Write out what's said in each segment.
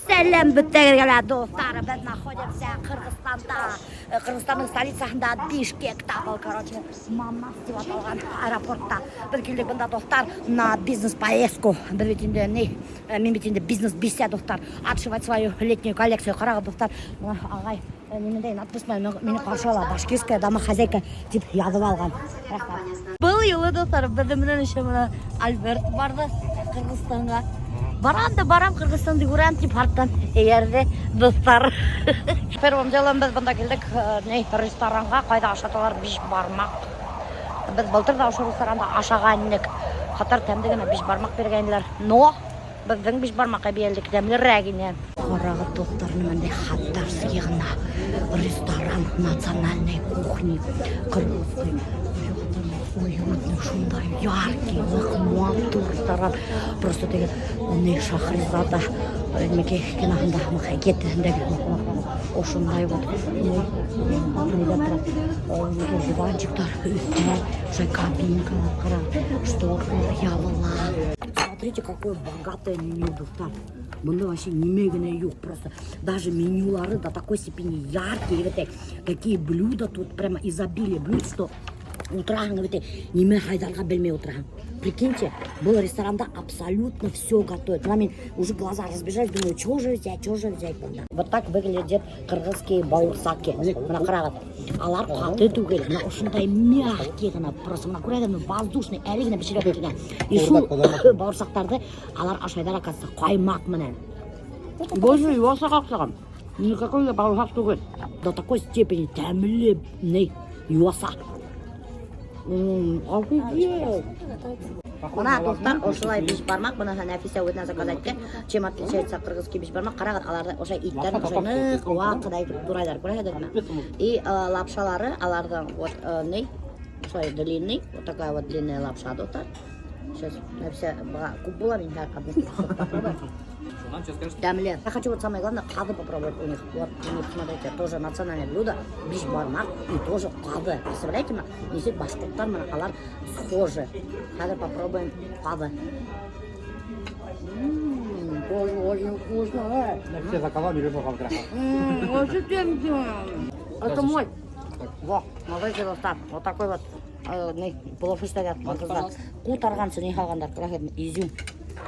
Сәләм бөтәгеҙгә лә, дуҫтар, беҙ находимся Ҡырғыҙстанда, Ҡырғыҙстандың столицаһында Бишкекта, был, короче, Манас тип аталған аэропортта. Беҙ килдек бында, дуҫтар, на бизнес поездку. Беҙ бит инде ни, мин бит инде бизнес бисә, дуҫтар, отшивать свою летнюю коллекцию. Ҡарағыҙ, дуҫтар, бына ағай ниндәй надпись менән мине ҡаршы ала, башкирская домохозяйка тип яҙып алған. Рәхмәт. Был юлы, дуҫтар, беҙҙең менән еще бына Альберт барҙы Ҡырғыҙстанға. Барам да барам, Ҡырғыҙстанды күрәм тип арттан эйәрҙе, дуҫтар. Первым делом беҙ бында килдек, ни, ресторанға, ҡайҙа ашаталар бишбармаҡ. Беҙ былтыр ҙа ошо ресторанда ашаған инек. Хәтәр тәмле генә бишбармаҡ биргәйнеләр. Но беҙҙең бишбармаҡ әбейәлдеке тәмлерәк ине. Ҡарағыҙ, дуҫтар, ниндәй хаттарский ғына ресторан национальной кухни кыргызской. Уютный, шундай яркий, ныҡ матур ресторан. Просто теге ни Шахризада нимәкәй киноһында әкиәттәрендәге ошондай вот ниләр тора, диванчиктар, өҫтәл, ошолай кабинкалар, ҡарағыҙ, шторкалар ябыла. Смотрите, какое богатое меню, дуҫтар. Бында вообще нимә генә юҡ, просто даже менюлары до такой степени яркие, вот такие блюда тут прямо изобилие блюд, что ултыраһың бит нимә һайларға белмәй ултыраһың. Прикиньте, был ресторанда абсолютно все готовят. Бына мин уже глаза разбежались, думаю, что же взять, что же взять бында. Вот так выглядят кыргызские баурсаки. Бына ҡарағыҙ. Алар ҡаты түгел, бына ошондай мягкий ғына, просто бына күрәһегеҙме, воздушный, әле генә бешереп килгән. И шул бауырсаҡтарҙы алар ашайҙар, оказывается, ҡаймаҡ менән. Больше йыуасаға оҡшаған. Никакой да бауырһаҡ түгел. До такой степени тәмле ни йыуаса. Офигеть. Бына, дуҫтар, ошолай бишбармаҡ, быныһы Нәфисә үҙенә заказ итте. Чем отличается кыргызский бишбармаҡ? Ҡарағыҙ, аларҙы ошо иттәрен ошо ныҡ ваҡ ҡына итеп турайҙар, күрәһегеҙме? И лапшалары аларҙың вот ни, ошолай длинный, вот такая вот длинная лапша, дуҫтар. Сейчас Нәфисә быға күп була, мин һәр одну попробую. Нам сейчас скажут. Тәмле. Я хочу вот самое главное ҡаҙы попробовать у них. Вот у них, смотрите, тоже национальное блюдо, бишбармаҡ и тоже ҡаҙы. Представляете, ме? Нисек башҡорттар менән алар схожи. Хәҙер попробуем ҡаҙы. Тоже очень вкусно. Все заказал, берешь завтра. Очень тәмле. Это мой. Во, смотрите, дуҫтар, вот такой вот ни, плов эшләгән ҡырғыҙҙар. Ҡутарғансы ни һалғандар, күрәһегеҙме, изюм.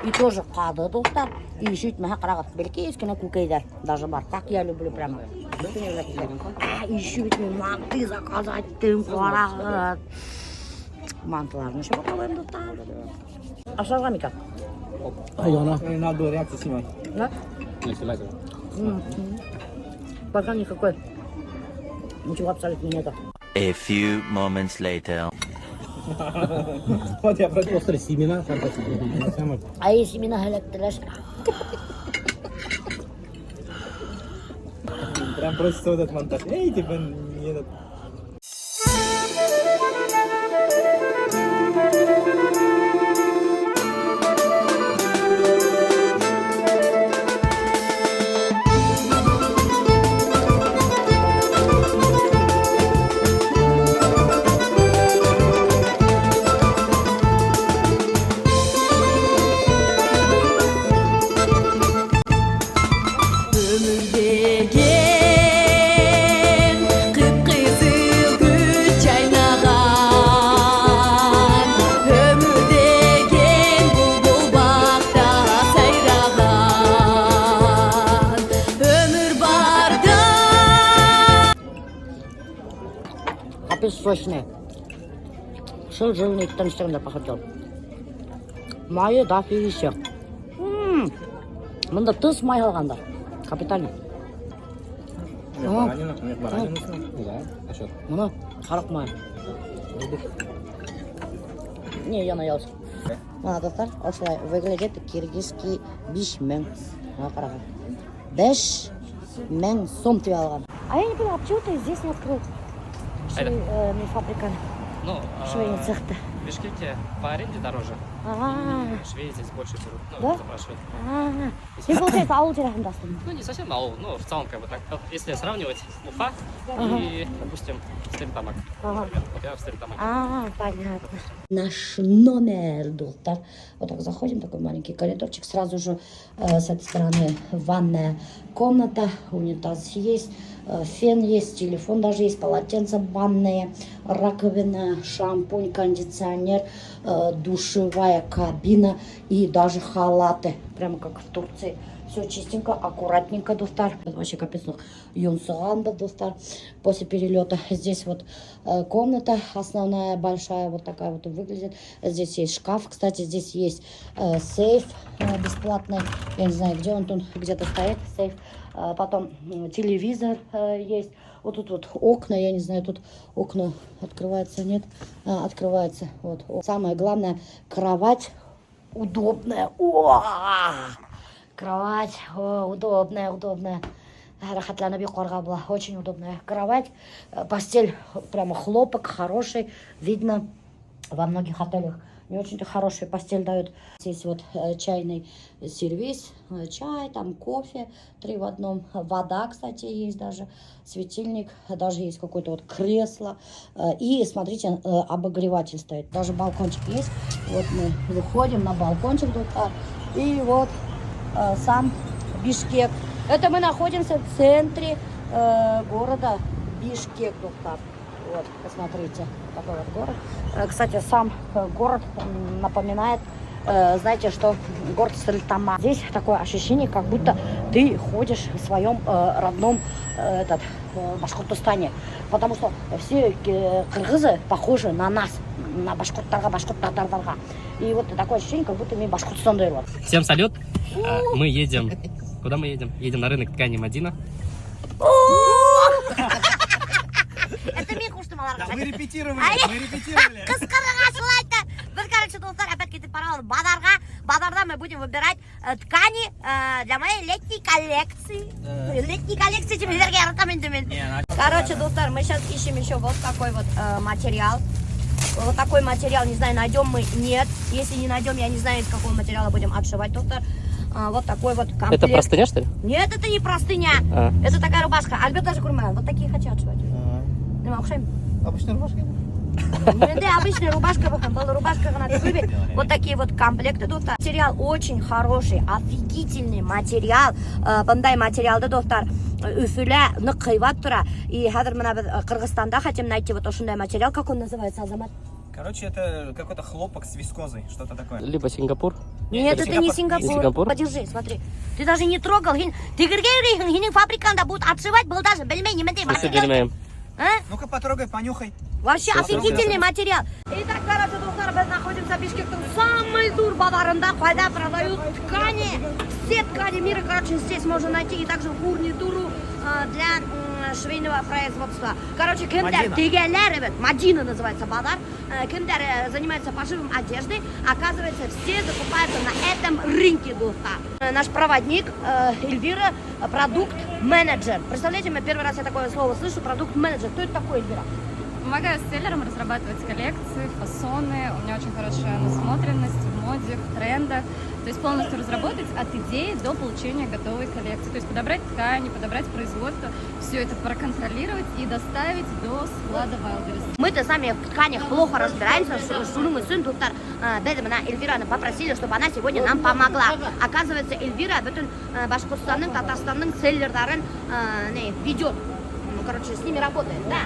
И тоже ҡаҙы, дуҫтар. И еще етмәһә, ҡарағыҙ, бәләкәй кенә күкәйҙәр даже бар. Как я люблю прямо. А, еще ведь мин манты заказать иттем, ҡарағыҙ. Мантыларын еще попробуем, дуҫтар. Ашарға микән? Яна. Надо реакцию снимать. Да? Пока никакой. Ничего абсолютно нету. A few moments later. Вот я про острые семена сам по себе. Самое А если семена эләктеләр? Прям просится вот этот монтаж. Эй, типа, не этот. Өмүр деген кыпкызыл гүл жайнаган, өмүр деген булбул бакта сайраган, өмүр барда. Капец сочный. Шул жирный иттән эшләгәндәр, походу. Майы дофигища. Бында тыс май һалғандар. Капитально. У меня баранина, у меня баранина. Да, а что? Бына һарыҡ майы. Не, я наелся. Бына, дуҫтар, ошолай выглядит киргизский 5000. Бына ҡарағыҙ. 5000 сум тип алған. А я не поняла, почему ты здесь не открыл? Айда. Не фабрика, Ну, швейный цехты. в Бишкеке по аренде дороже. А, И швеи здесь больше берут, ну, Да? запрашивают. А, һин, получается, ауыл тирәһендә үҫтең. Ну, не совсем аул, но в целом, как бы так. Вот если сравнивать Уфа и, допустим, Стерлитамак. Например. Вот я в Стерлитамаке. А, понятно. Наш номер, дуҫтар. Вот так заходим, такой маленький коридорчик. Сразу же с этой стороны ванная комната, унитаз есть, фен есть, телефон даже есть, полотенце банное, раковина, шампунь, кондиционер, душевая кабина и даже халаты. Прямо как в Турции. Все чистенько, аккуратненько, дуҫтар. Вообще капец, ну, йонсоғанбыҙ, дуҫтар. После перелета здесь вот комната основная, большая, вот такая вот выглядит. Здесь есть шкаф, кстати, здесь есть сейф бесплатный. Я не знаю, где он тут, где-то стоит сейф. Потом телевизор есть. Вот тут вот окна, я не знаю, тут окна открываются, нет? А, открываются. Вот. Самое главное, кровать удобная. О! Кровать, о, удобная, удобная. Рәхәтләнеп йоҡларға була. Очень удобная кровать. Постель прямо хлопок хороший. Видно, во многих отелях не очень-то хорошие постель дают. Здесь вот чайный сервиз, чай, там кофе, три в одном. Вода, кстати, есть даже, светильник, даже есть какое-то вот кресло. И, смотрите, обогреватель стоит. Даже балкончик есть. Вот мы выходим на балкончик тут. И вот сам Бишкек. Это мы находимся в центре города Бишкек, дуҫтар. Вот, посмотрите, такой вот город. Кстати, сам город напоминает, знаете, что город Стерлитамак. Здесь такое ощущение, как будто ты ходишь в своем родном этот, Башҡортостане. Потому что все кыргызы похожи на нас, на башҡорттарға, башҡорт татарҙарға. И вот такое ощущение, как будто мин Башҡортостанда йөрөп. Всем салют. Мы едем. Куда мы едем? Едем на рынок ткани Мадина. Это мин ҡуштым уларға. Мы репетировали, мы репетировали. Ҡысҡырырға шулай ҙа. Беҙ, короче, дуҫтар, опять китеп барабыҙ баҙарға. Баҙарҙа мы будем выбирать ткани для моей летней коллекции. Летней коллекции тип һөйләргә яратам инде мин. Короче, дуҫтар, мы сейчас ищем еще вот такой вот материал. Вот такой материал, не знаю, найдем мы, нет. Если не найдем, я не знаю, из какого материала будем отшивать, дуҫтар. Вот такой вот комплект. Это простыня, что ли? Нет, это не простыня. А. Это такая рубашка. Альберт даже күрмәгән. Вот такие хочу отшивать. Нимә оҡшаймы? Обычная рубашка. Инде обычная рубашка баҡһаң, был рубашка ғына түгел бит. Вот такие вот комплекты, дуҫтар. Материал очень хороший, офигительный материал. Бындай материалды, дуҫтар, Өфөлә ныҡ ҡыйбат тора. И хәҙер бына беҙ Ҡырғыҙстанда хотим найти вот ошондай материал. Как он называется, Азамат? Короче, это какой-то хлопок с вискозой, что-то такое. Либо Сингапур. Нет, это не Сингапур. Не Сингапур? Подержи, смотри. Ты даже не трогал. Һин тегергә йөрөйһөң, һинең фабрикаңда будут отшивать, был даже белмәй нимәндәй Смысле, материал. белмәйем. А? Ну-ка потрогай, понюхай. Вообще Всё, офигительный всё. материал. Итак, короче, дуҫтар, беҙ находимся в Бишкектең самый ҙур баҙарында, ҡайҙа продают ткани. Все ткани мира, короче, здесь можно найти. И также фурнитуру для швейного производства. Короче, кемдәр Мадина. тегәләр, ребят, Мадина называется баҙар. Кемдәр занимается пошивом одежды, оказывается, все закупаются на этом рынке, дуҫтар. Наш проводник Эльвира, продукт-менеджер. Представляете, мы первый раз я такое слово слышу, продукт-менеджер. Кто это такой, Эльвира? Помогаю селлерам разрабатывать коллекции, фасоны. У меня очень хорошая насмотренность в моде, в трендах. То есть полностью разработать от идеи до получения готовой коллекции. То есть подобрать ткани, подобрать производство, все это проконтролировать и доставить до склада Wildberries. Мы-то сами в тканях плохо разбираемся, шуның өсөн, дуҫтар, беҙ бына Эльвираны попросили, чтобы она сегодня нам помогла. Оказывается, Эльвира бөтөн Башҡортостандың, Татарстандың селлерҙарын не, ведет. Ну, короче, с ними работает, да,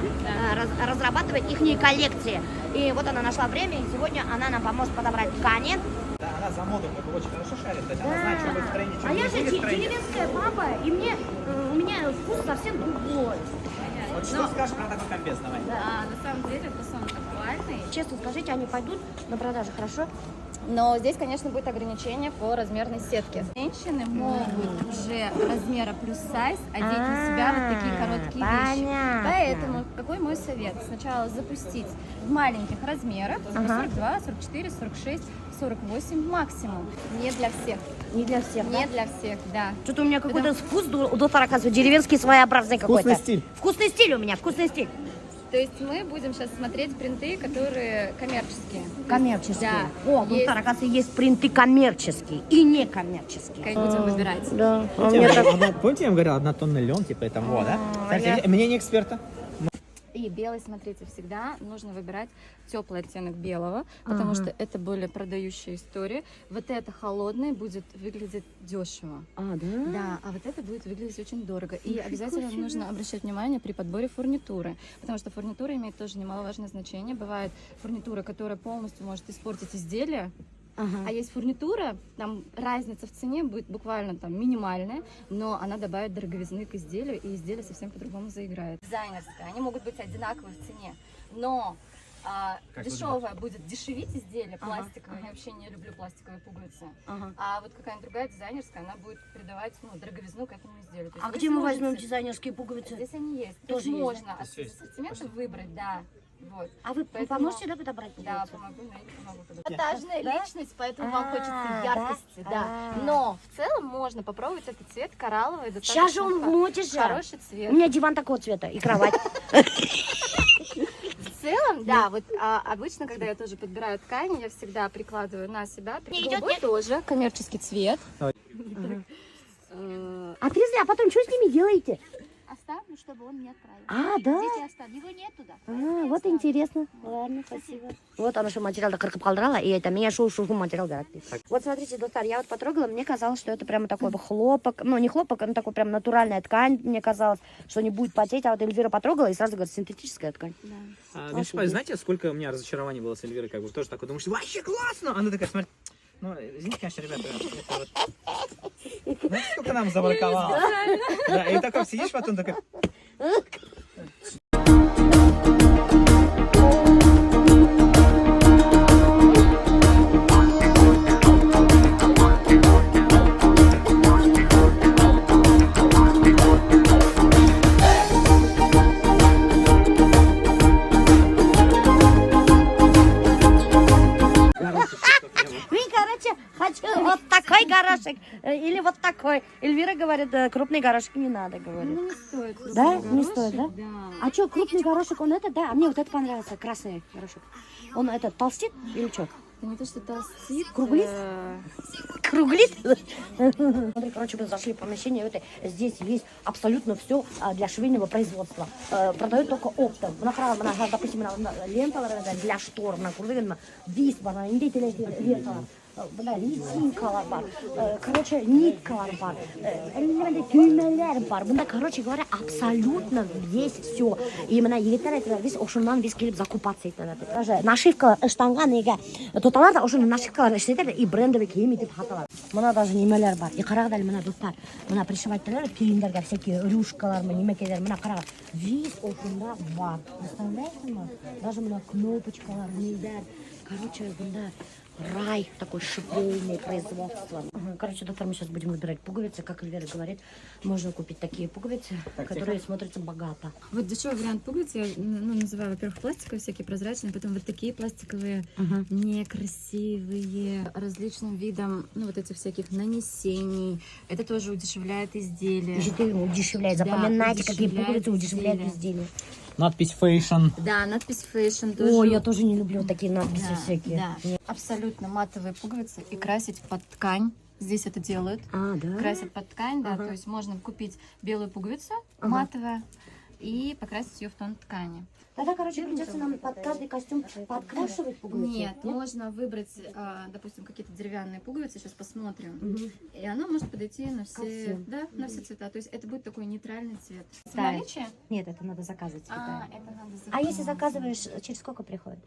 разрабатывает их коллекции. И вот она нашла время, и сегодня она нам поможет подобрать ткани. Да, она за моду как бы очень хорошо шарит, то есть она знает, что будет в тренде, что А не я же будет в тренде. деревенская баба, и у меня вкус совсем другой. Вот что скажешь про такой комбез, давай? А, на самом деле фасон актуальный. Честно скажите, они пойдут на продажу, хорошо? Но здесь, конечно, будет ограничение по размерной сетке. Женщины могут уже размера plus size одеть на себя вот такие короткие вещи. Понятно. Поэтому какой мой совет? Сначала запустить в маленьких размерах, 42, 44, 46, 48 максимум. Не для всех. Не для всех, Не да? для всех, да. Что-то у меня какой-то вкус, дуҫтар, оказывается, деревенский своеобразный какой-то. Вкусный стиль. Вкусный стиль у меня, вкусный стиль. То есть мы будем сейчас смотреть принты, которые коммерческие. Коммерческие. Да. О, Есть. дуҫтар, оказывается, есть принты коммерческие и некоммерческие. Будем выбирать. Да. А у Помните, меня я так- помните, я вам говорил, однотонный лен, типа это вот, да? Смотрите, мнение эксперта. И белый, смотрите, всегда нужно выбирать теплый оттенок белого, потому что это более продающая история. Вот это холодное будет выглядеть дешево. А, да? Да, а вот это будет выглядеть очень дорого. И обязательно нужно обращать внимание при подборе фурнитуры, потому что фурнитура имеет тоже немаловажное значение. Бывает фурнитура, которая полностью может испортить изделие, Ага. а есть фурнитура, там разница в цене будет буквально там минимальная, но она добавит дороговизны к изделию, и изделие совсем по-другому заиграет. Дизайнерская, они могут быть одинаковые в цене, но дешевая будет дешевить изделие, пластиковое. Я вообще не люблю пластиковые пуговицы. Ага. А вот какая-нибудь другая дизайнерская, она будет придавать, ну, дороговизну к этому изделию. То есть А вы где мы сможете- возьмем дизайнерские пуговицы? Здесь они есть. То Тоже есть есть, да? можно от Здесь есть. ассортимента выбрать, да. Вот. А вы Поэтому- поможете, да, подобрать Да, пуговицы? помогу, но я не помогу. Эпатажная личность, поэтому вам А, хочется да? яркости, да. А. Но в целом можно попробовать этот цвет коралловый. Сейчас же он в моде же. Хороший цвет. У меня диван такого цвета и кровать. В целом, да, вот обычно, когда я тоже подбираю ткани, я всегда прикладываю на себя. Не идет, Голубой нет? тоже коммерческий цвет. Отрезали, а потом что с ними делаете? Оставлю, чтобы он не отправил. А, да? Здесь я оставлю. Его нету, да. А, вот интересно. Ладно, спасибо. Вот она что материалды ҡырҡып ҡалдыра и это меня шул шул материал кәрәк. Вот смотрите, дуҫтар, я вот потрогала, мне казалось, что это прямо такой хлопок, ну не хлопок, но такой прям натуральная ткань, мне казалось, что не будет потеть, а вот Эльвира потрогала и сразу говорит, синтетическая ткань. Миш, знаете, сколько у меня разочарований было с Эльвирой, как бы тоже такой, думаешь, вообще классно! Она такая, смотри, ну, извините, конечно, ребята, это вот... Знаете, сколько нам забраковало? Да, и такой сидишь потом такой... Мин, короче, хочу вот такой горошек или вот такой. Эльвира говорит, крупный горошек не надо, говорит. Ну, не стоит. Да? крупный Не стоит, да? горошек, Да. А что, крупный горошек, он это, да? А мне вот это понравился, красный горошек. Он это, толстит или что? Это не то, что толстит. Круглит? Круглит? Смотри, короче, мы зашли в помещение, это, здесь есть абсолютно все для швейного производства. Продают только оптом. Бына ҡара, бына, допустим, бына, бына ленталар это для штор, бына күрҙегеҙме? Вис бар, бына ниндәй ленталар. Бына резинкалар бар, короче, ниткалар бар, әллә ниндәй төймәләр бар. Бында, короче говоря, абсолютно здесь все. И бына егеттәр әйтәләр, беҙ ошонан беҙ килеп закупаться итәләр. Даже нашивкалар ыштанға нигә тоталар ҙа ошоно нашивкалар эшләтәләр и брендовый кейем итеп һаталар. Бына даже нимәләр бар. И ҡарағыҙ әле бына дуҫтар, бына пришивать итәләр кейемдәргә всякие рюшкалармы, нимәкәйҙәр. Бына ҡарағыҙ, весь ошонда бар. Представляете ме? Даже бына кнопочкалар, ниҙәр. Короче, бында рай такой швейное производство. Ага, короче, доктор, мы сейчас будем выбирать пуговицы. Как Эльвира говорит, можно купить такие пуговицы, которые смотрятся богато. Вот дешевый вариант пуговиц я, ну, называю, во-первых, пластиковые всякие прозрачные, потом вот такие пластиковые некрасивые, различным видом, ну, вот этих всяких нанесений. Это тоже удешевляет изделие. Еще ты удешевляет. Да, Запоминайте, какие удешевляет пуговицы удешевляют изделие. изделия. Надпись fashion. Да, надпись fashion тоже. Ой, я тоже не люблю такие надписи Да, всякие. да. Абсолютно матовые пуговицы и красить под ткань. Здесь это делают. А, да? Красят под ткань, да, Ага. то есть можно купить белую пуговицу Ага. матовая и покрасить ее в тон ткани. Тогда, короче, придется нам под каждый костюм подкрашивать пуговицы. Нет, можно выбрать, допустим, какие-то деревянные пуговицы, сейчас посмотрим. Мгм. И она может подойти на все, всем. да, на все цвета. То есть это будет такой нейтральный цвет. В Да. наличии? Нет, это надо заказывать в А, Китае. это надо А если заказывать. заказываешь, через сколько приходит?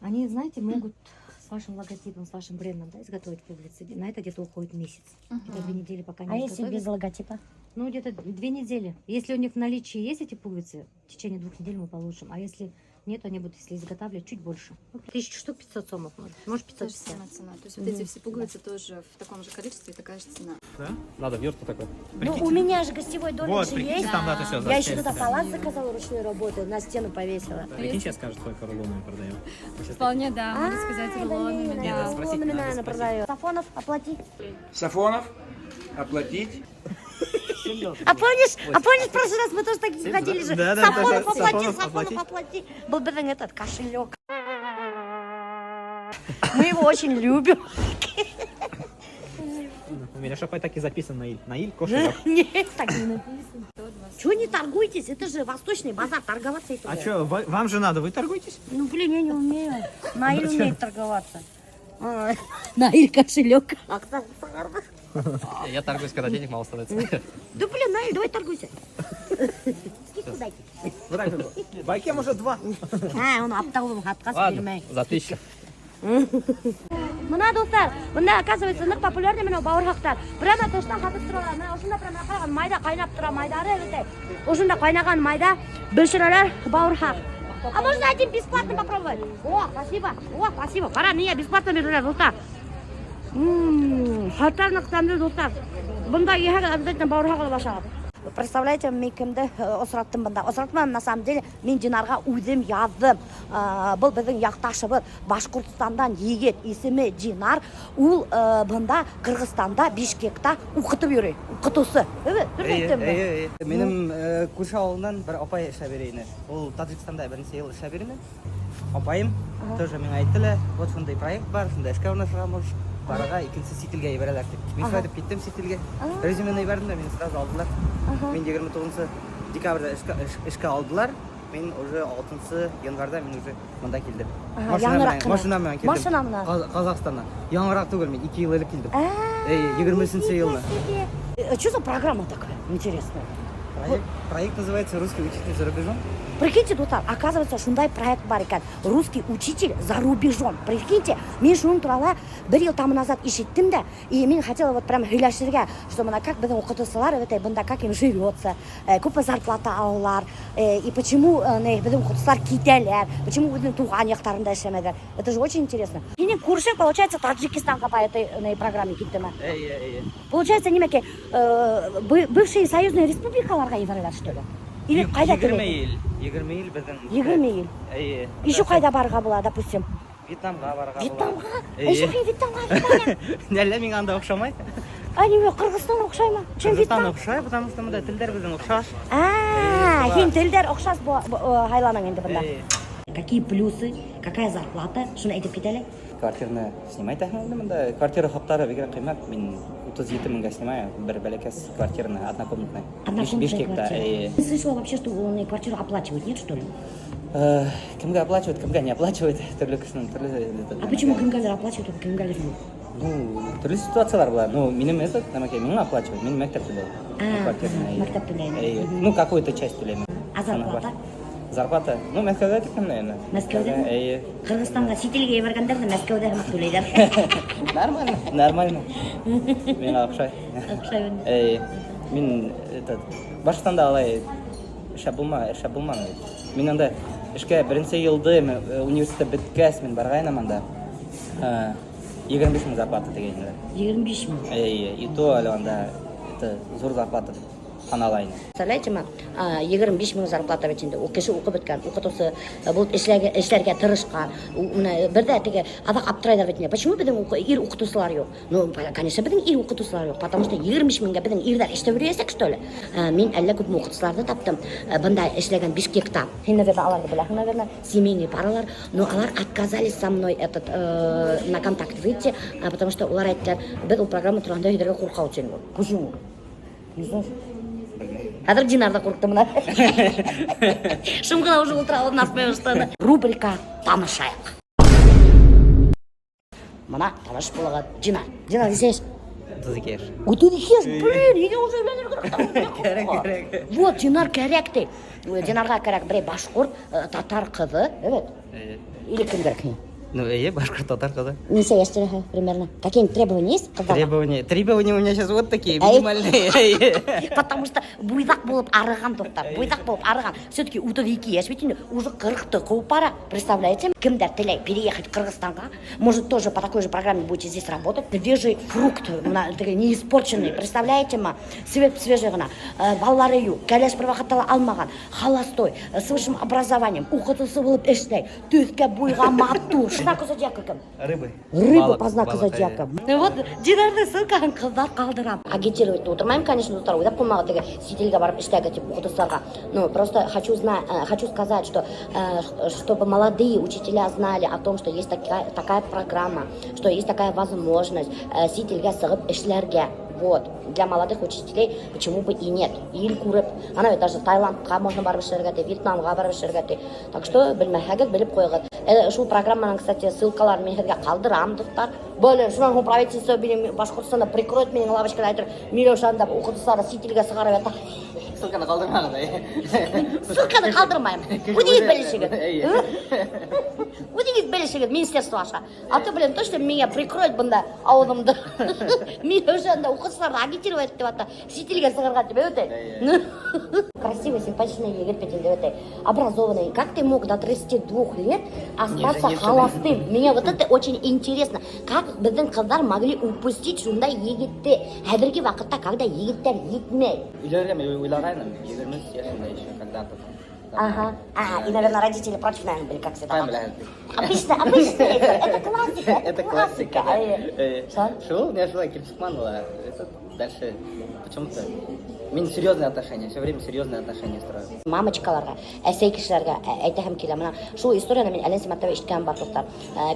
Они, знаете, могут с вашим логотипом, с вашим брендом, да, изготовить пуговицы. На это где-то уходит месяц. Мгм. Это 2 недели, пока не А если изготовят. без логотипа? Ну, где-то 2 недели. Если у них в наличии есть эти пуговицы, в течение 2 недель мы получим. А если нет, они будут, если изготавливать, чуть больше. Ну, 1000 штук 500 сомов, может. Может, Та же 550. самая цена. То есть вот эти все пуговицы тоже в таком же количестве, такая же цена. Надо в юрту такой. Ну, у меня же гостевой домик Вот, же прикиньте, есть. там, да, то все. Я еще туда палас заказала ручной работы, на стену повесила. Прикинь, сейчас скажут, сколько рулонами продаем. Вполне, да, можно сказать, А, рулонами. блин, Нет, Да. надо спросить, рулонами, надо наверное, спросить. продаю. Сафонов, оплати. Сафонов, оплатить. А помнишь, в прошлый раз мы тоже такие ходили же? Да, да, Сафонов да, оплати, Сафонов Сафонов оплати. Оплати. Был беҙҙең этот кошелек. Мы его очень любим. У меня шапай так и записан Наиль. Наиль кошелек. Нет, так не написано. Чего не торгуетесь? Это же восточный базар, торговаться это. А что, вам же надо, вы торгуетесь? Ну, блин, я не умею. Наиль умеет торговаться. А, Наиль кошелек. Я торгуюсь, когда денег мало становится. Да блин, Наиль, давай торгуйся. Скидку дайте. Вот так вот. Байкем уже два. А, он оптовым һатҡас Ладно, бирмәй. за 1000. Бына, дуҫтар, бында, оказывается, ныҡ популярный бынау бауырһаҡтар. Прямо тыштан һатып торалар. Бына ошонда прямо ҡараған майҙа ҡайнап тора, майҙары бөтә. Ошонда ҡайнаған майҙа бешерәләр бауырһаҡ. А можно один бесплатно попробовать? О, спасибо. О, спасибо. Ҡара, миңә бесплатно бирҙеләр, дуҫтар. Хәтәр ныҡ тәмле, дуҫтар. Бында килһәгеҙ, обязательно бауырһаҡ алып ашағыҙ. Представляете, мин кемде осраттым бында? Осратманым, на самом деле, мин Динарға үҙем яҙҙым. Был беҙҙең яҡташыбыҙ, Башҡортостандан егет, исеме Динар. Ул бында Ҡырғыҙстанда, Бишкекта уҡытып йөрөй. Уҡытыусы. Эйе, дөрөҫ әйттемме? Эйе, эйе. Минең күрше ауылынан бер апай эшләп йөрөй ине. Ул Таджикстанда бер нисә йыл эшләп йөрөй ине. Апайым тоже миңә әйтте лә, вот шундай проект бар, шундай эшкә урынлашырға можешь. Барырға икенсе сит илгә ебәрәләр тип. Мин шулай итеп киттем сит илгә. Резюмены ебәрҙем дә, мине сразу алдылар. Мин 29 декабрҙә эшкә алдылар. Мин уже 6 январҙа мин уже бында килдем. Аһа, Машина яңыраҡ менән, ҡына. Машина менән килдем. Машина менән? Ҡаҙағстандан. Яңыраҡ түгел, мин 2 йыл элек килдем. А, Эйе, 23 йылны. Себе. Что за программа такая интересная? Проект называется «Русский учитель за рубежом». Прикиньте, дуҫтар, оказывается, шундай проект бар икән. «Русский учитель за рубежом». Прикиньте, мин шуның турала бер йыл тому назад ишеттем дә, и мин хотела вот прям һөйләшергә, что бына как беҙҙең уҡытыусылар, это бында как им живется, күпме зарплата алалар, и почему не, беҙҙең уҡытыусылар китәләр, почему үҙенең тыуған яҡтарында эшләмәйҙәр. Это же очень интересно. Һинең күршең, получается, Таджикистанға по этой не, программе киттеме? Эйе, эйе. Получается, нимәке, бывшие союзные республикаларға ебәрәләр, что ли? Или ҡайҙа 20 килә? Ил, 20 ил беҙҙең. 20 ил. Эйе. Еще ҡайҙа барырға була, допустим? Вьетнамға барырға була. Вьетнамға? Эйе. Эй, шуға Вьетнамға китәләр. Әллә миңә анда оҡшамай. А нимә, Ҡырғыҙстан оҡшаймы? Чем Ҡырғыҙстан Вьетнам? Оҡшай, потому что бында телдәр беҙҙең оҡшаш. А, Эйе, һин телдәр оҡшаш һайланың инде бында. Эйе. Какие плюсы, какая зарплата? Шуны әйтеп кит әле. Квартираны снимать итәһең бында. Квартира хаҡтары бигерәк ҡиммәт. Мин 37 меңгә снимаю бер бәләкәс квартираны, однокомнатная. Однокомнатная Бишкекта. квартира. Эйе. Ты слышала вообще, что он и квартиру оплачивают, нет, что ли? Кемгә оплачивают, кемгә не оплачивают. Төрлө кешенең төрлө. А почему кемгәлер оплачивают, а кемгәлер юҡ? Ну, төрлө ситуациялар була. Ну, минең этот, нәмәкәй, миңә оплачивают, мин мәктәп түләйем. А, Квартираны, эйе. мәктәп түләй. Эйе. Ну, какую-то часть түләйем. А зарплата? Зарплата? Ну, Мәскәүҙә тиклем, наверное. Мәскәүҙә? Эйе. Ҡырғыҙстанға сит илгә ебәргәндәр ҙә Мәскәүҙә һымаҡ түләйҙәр. Нормально, нормально. Миңә оҡшай. Оҡшай инде. Эйе. Мин этот Башҡортостанда алай эшләп булма, эшләп булманы. Мин анда эшкә беренсе йылды мин, университет бөткәс мин барғайным анда. 25 мең зарплата тигәйнеләр. 25 мең. Эйе, и то әле анда это ҙур зарплата тип һанала ине. Представляете ма, 25 мең зарплата бит инде. Ул кеше уҡып бөткән, уҡытыусы булып эшләргә тырышҡан. Бына бер ҙә теге аҙаҡ аптырайҙар бит инде. Почему беҙҙең ир уҡытыусылар юҡ? Ну, конечно, беҙҙең ир уҡытыусылар юҡ, потому что 25 меңгә беҙҙең ирҙәр эшләп йөрөйәсәк, что ли? Мин әллә күпме уҡытыусыларҙы таптым. Бында эшләгән Бишкекта. Һин, наверное, аларҙы беләһең, наверное, семейный паралар, но алар отказались со мной этот на контакт выйти, потому что улар әйттеләр, беҙ ул программа тураһында һөйләргә ҡурҡабыҙ инде. Почему? Не знаешь? Хәҙер Динар ҙа ҡурҡты бына. Шым ғына уже ултыра нас что. Рубрика «Танышайыҡ». Бына таныш булығыҙ Динар. Динар, нисә йәш? 32 йәш. 32 йәш, блин, һиңә уже өйләнергә кәрәк. Кәрәк, кәрәк. Вот, Динар кәрәк ти. Динарға кәрәк берәй башҡорт, татар ҡыҙы, evet. Эйе. Или кем кәрәк һиңә? Ну, эйе, башҡорт татар ҡыҙы. Нисә йәштә примерно? Какие-нибудь требования есть ҡыҙҙарға? Требования у меня сейчас вот такие, Эй. минимальные. Эйе. Потому что буйҙаҡ булып арыған, дуҫтар, буйҙаҡ булып арыған. Все-таки 32 йәш бит инде, уже 40-ты ҡыуып бара. Представляете? Кемдәр теләй переехать Ҡырғыҙстанға, может, тоже по такой же программе будете здесь работать. Свежий фрукт, бына теге не испорченный, представляете ма? Свежий ғына. Балалары юҡ, кәләш бер ваҡытта ла алмаған, холостой, с высшим образованием, уҡытыусы булып эшләй, төҫкә буйға матур. знаку зодиака кем? Рыбы. Рыба Балыҡ, по знаку балыҡ, зодиака. Ну вот, Динарҙың ссылкаһын ҡыҙҙар ҡалдырам. Агитировать ултырмайым, конечно, дуҫтар, уйлап ҡуймағыҙ теге сит илгә барып эшләгеҙ тип уҡытыусыларға. Ну, просто хочу сказать, что чтобы молодые учителя знали о том, что есть такая программа, что есть такая возможность сит илгә сығып эшләргә. Вот. Для молодых учителей почему бы и нет. Ил күреп, ана бит даже Таиландҡа можно барып эшләргә ти, Вьетнамға барып эшләргә ти. Так что белмәһәгеҙ, белеп ҡуйығыҙ. Шул программаның, кстати, ссылкаларын мин һеҙгә ҡалдырам, дуҫтар. Блин, шунан һуң правительство минең Башҡортостанда прикроет минең лавочканы, әйтер, Миләүшәне дә уҡытыусылары сит илгә сығарып ята. Ссылканы ҡалдырмағыҙ, әй. Ссылканы ҡалдырмайым. Үҙегеҙ белешегеҙ. Әй. Үҙегеҙ белешегеҙ министерство аша. А то, блин, точно меня прикроет бында ауыҙымды. Миләүшәне дә уҡытыусыларҙы агитировать тип ята. Сит илгә сығырға тип, әйт. Красивый, симпатичный егет бит инде үтә. Образованный. Как ты мог до 32 лет остаться жениться? Холостым? Мне вот это очень интересно. Как беҙҙең ҡыҙҙар могли упустить шундай егетте? Хәҙерге ваҡытта, когда егеттәр етмәй. Өйләнергә мин уйлағайным, 23 йәшемдә еще когда-то там. Ага. А, и, наверное, родители против, наверное, были, как всегда. Ҡайҙан беләһең? Обычно, обычно это классика. Это классика, да. Э, Что? Шул, мин шулай килеп сыҡманы ла. Это дальше почему-то мин серьезные отношения, все время серьезные отношения строю. Мамочкаларға, әсәй кешеләргә әйтәһем килә. Мына шул историяны мин әллә нисә мәртәбә ишеткәнем бар, дуҫтар.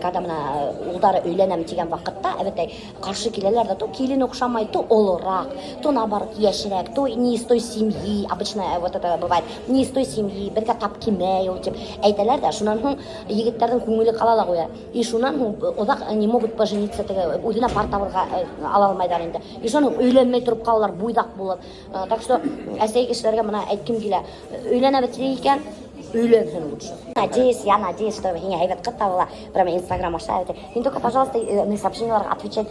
Когда мына улдары өйләнәм тигән ваҡытта, әлбиттә, ҡаршы киләләр ҙә, то килен оҡшамай, то олораҡ, то наоборот йәшерәк, то не из той семьи, обычно вот это бывает, не из той семьи, беҙгә тап килмәй ул тип әйтәләр ҙә, шунан һуң егеттәрҙең күңеле ҡала ла ҡуя. И шунан һуң оҙаҡ не могут пожениться, теге үҙенә пар табырға ала алмайҙар инде. И шунан һуң өйләнмәй тороп ҡалалар, буйҙаҡ булып. Так что әсәй кешеләргә мына әйткем килә. Өйләнә икән, өйләнһен лучше. Надеюсь, я надеюсь, что һиңә һәйбәт ҡыҙ табыла. Прямо Инстаграм аша. Һин только, пожалуйста, сообщенияларға отвечать.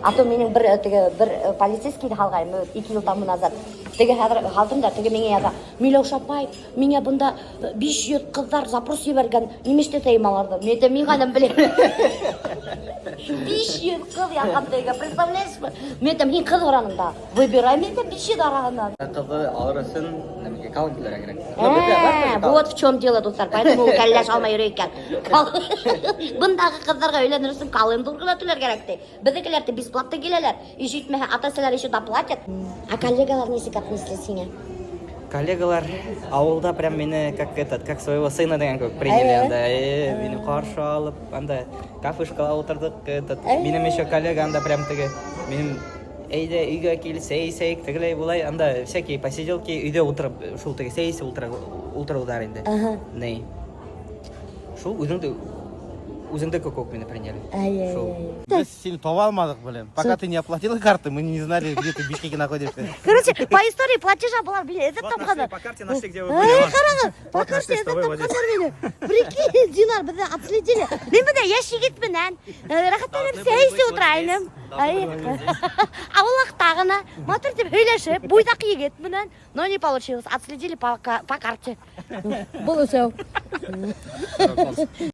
А то минең бер теге бер полицейскийҙы һалғайным 2 йыл тому назад. Теге хәҙер һалдым да, теге миңә яҙа: «Миләүшә апай, миңә бында 500 ҡыҙҙар запрос ебәргән, нимә эшләтәйем аларҙы?» Мин әйтәм, мин ҡайҙан беләм. 500 ҡыҙ яҙған теге, представляешь? Мин әйтәм, һин ҡыҙ һораның да. Выбирай, мин әйтәм, 500 араһынан. Ҡыҙҙы алыр өсөн нәмәгә калын түләргә кәрәк. Ну, беҙҙә бар Ә, тоже калын. вот в чем дело, дуҫтар. Поэтому ул кәлләш алмай йөрөй икән. Бындағы ҡыҙҙарға өйләнер өсөн калын ҙур ғына түләр кәрәк ти. Беҙҙекеләр ҙә бесплатно киләләр. И етмәһә, ата-әсәләр еще доплатят. А коллегалар нисек отнеслись һиңә? Коллегалар ауылда прям мине как этот, как своего сына тигән кеүек приняли Әйе. анда. Мине ҡаршы алып, анда кафешкала ултырҙыҡ, этот, минең еще коллега анда прям теге, минең әйҙә өйгә кил, сәй эсәйек, тегеләй булай, анда всякие посиделки өйҙә ултырып, шул теге сәй эсеп ултырыуҙар инде. Ни. Шул үҙеңде кеүек мине приняли. Ай, Шул. Беҙ һине таба алманыҡ, блин. Пока ты не оплатила карты, мы не знали, где ты в Бишкеке находишься. Короче, по истории платежа была, блин, это Вот там нашли, ҡана. по карте нашли, где вы Эй, были. ҡарағыҙ, по Вот карте нашли, это что вы там вот здесь. ҡандар мине. Прикинь, Динар, беҙҙе отследили. Мин бында йәш егет менән, рәхәтләнеп сәй эсеп ултырайым. Ай, аулаҡта ғына, матур тип һөйләшеп, буйҙаҡ егет менән, но не получилось. Отследили по карте. Был өсәү.